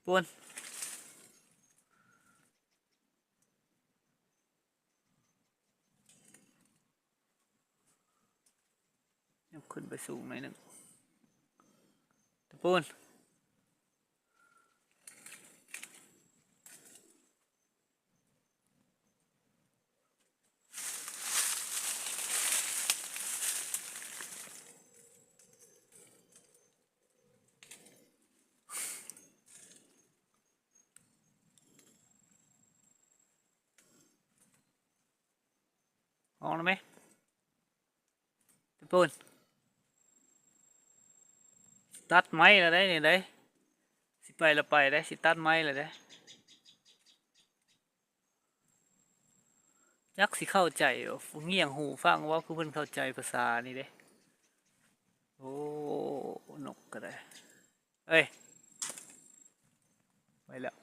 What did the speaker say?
ປູນ ຍົກຂຶ້ນໄປສູງໜ້ອຍໜຶ່ງ ຕະປູນ. ອອກແລ້ວແມະ ຕະປູນ. ຕັດໄມ້ແລ້ວເດ້ນີ້ເດ້ ຊິໄປລະໄປເດ້ ຊິຕັດໄມ້ແລ້ວເດ້. ຈັກຊິເຂົ້າໃຈບໍ່ ງຽງຫູຟັງເວົ້າ ຄືເພິ່ນເຂົ້າໃຈພາສານີ້ເດ້. ໂອ້ ນົກກໍໄດ້ ເອີຍ ໄປແລ້ວ.